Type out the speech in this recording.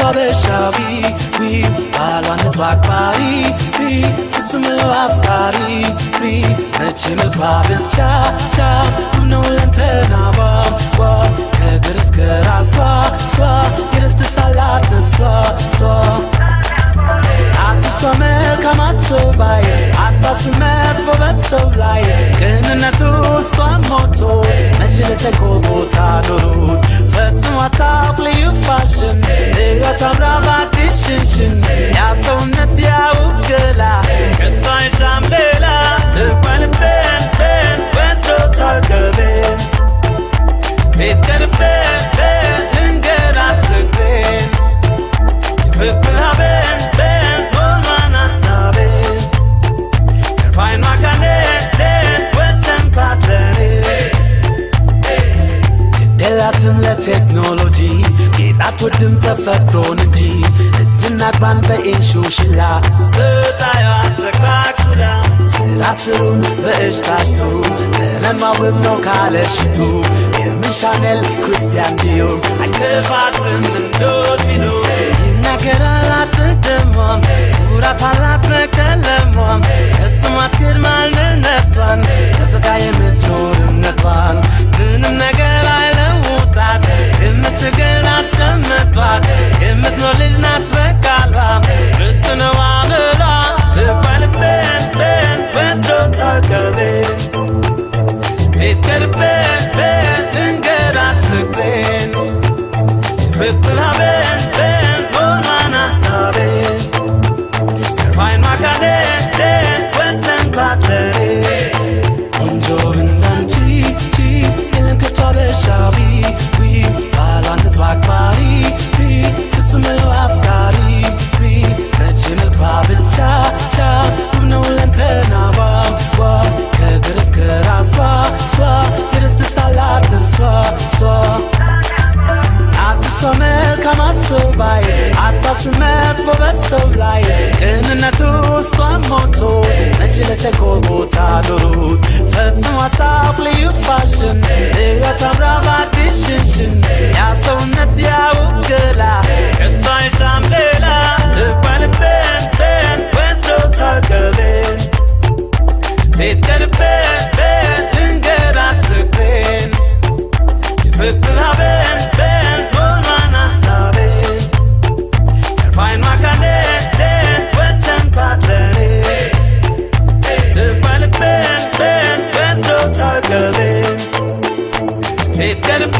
ሓበሻዊ ዊ ባሏን ንጹህ ኣክባሪ ሪ ፍጹም ኣፍቃሪ ሪ መቼ መልኳ ብቻ ቻ ውብ ነው ለንተናዋ ዋ ከእግር እስከ ራሷ ሷ የደስደሳላት እሷ ሷ ኣትሷ መልካም አስተዋይ አታስብ መጥፎ በሰው ላይ ቅንነቱ ውስጧን ሞቶ መቼ ለተንኮል ቦታ ኖሮት ፈጽሞ አታውቅ ልዩ ፋሽን እያ ታምራ በአዲስ ሽንሽን ያ ሰውነት ያውገላ ከቶ አይሻም ሌላ ልቧ ልቤን ቤን ወስዶታል ቀልቤን ቤት ቀርቤ ቤን ልንገራት ፍቅሬን የፍቅር ሀቤን ቤን ሆኗን ሀሳቤን ሰርፋይን ማካኔን ወሰንኳት ለኔ ግደላትም ለቴክኖሎጂ ጌጥ አትወድም ተፈጥሮን እንጂ እጅና እግሯን በኢንሹሽላ ስታይዋ ተስተካክላ ስራ ስሩን በእሽታሽቱ ቀለማ ውብ ነው ካለ ሽቱ የምን ሻኔል ክርስቲያን ዲዮር አይከፋትም እንዶሚኖ ይናገራል አትደሟም ኩራት አላት መቀለሟም ፈጽሞ አትክድ ማንነቷን ጠብቃ የምትኖር እምነቷን ምንም ነገር አይለውጣት የምትገል አስቀምጧት የምትኖር ልጅ ናት በቃሏ ምርጥ ነው አምሯ ልቧ ልቤን ቤን ወስዶታል ቀልቤን ቤት ቀርቤን ቤን ልንገራት ፍቅሬን ፍቅር ሀቤን ቤን ሆኗን ሀሳቤን ሰርፋይን ማካኔን ቤን ወሰንኳት ለኔ ቆንጆ እንዳንቺ ቺ የለም ከቶ አበሻዊ ዊ ባሏን ንጹህ አክባሪ ሪ ፍጹም አፍቃሪ ሪ መቼ መልኳ ብቻ ቻ ውብ ነው ለንተናዋ ዋ ከእግር እስከ ራሷ ሷ የደስደሳላት እሷ ሷ አትሷ መልካም አስተዋይ አታስብ መጥፎ በሰው ላይ ቅንነቱ ውስጧን ሞቶ መቼ ለተንኮል ቦታ ኖሮት ፈጽሞ አታውቅ ልዩ ፋሽን እያ ታምራ በአዲስ ሽንሽን ያ ሰውነት ያውገላ ከቶ አይሻም ሌላ ልቧ ልቤን ቤን ወስዶታል ቀልቤን ቤት ቀርቤ ቤን ልንገራት ፍቅሬን የፍቅር ሀቤን ቤን ሆኗን ሀሳቤን ሰርፋይን ማካኔን ወሰንኳት ለኔ ልባ ልቤን ቤን ወስዶታል ቀልቤን ቤት ቀርቤ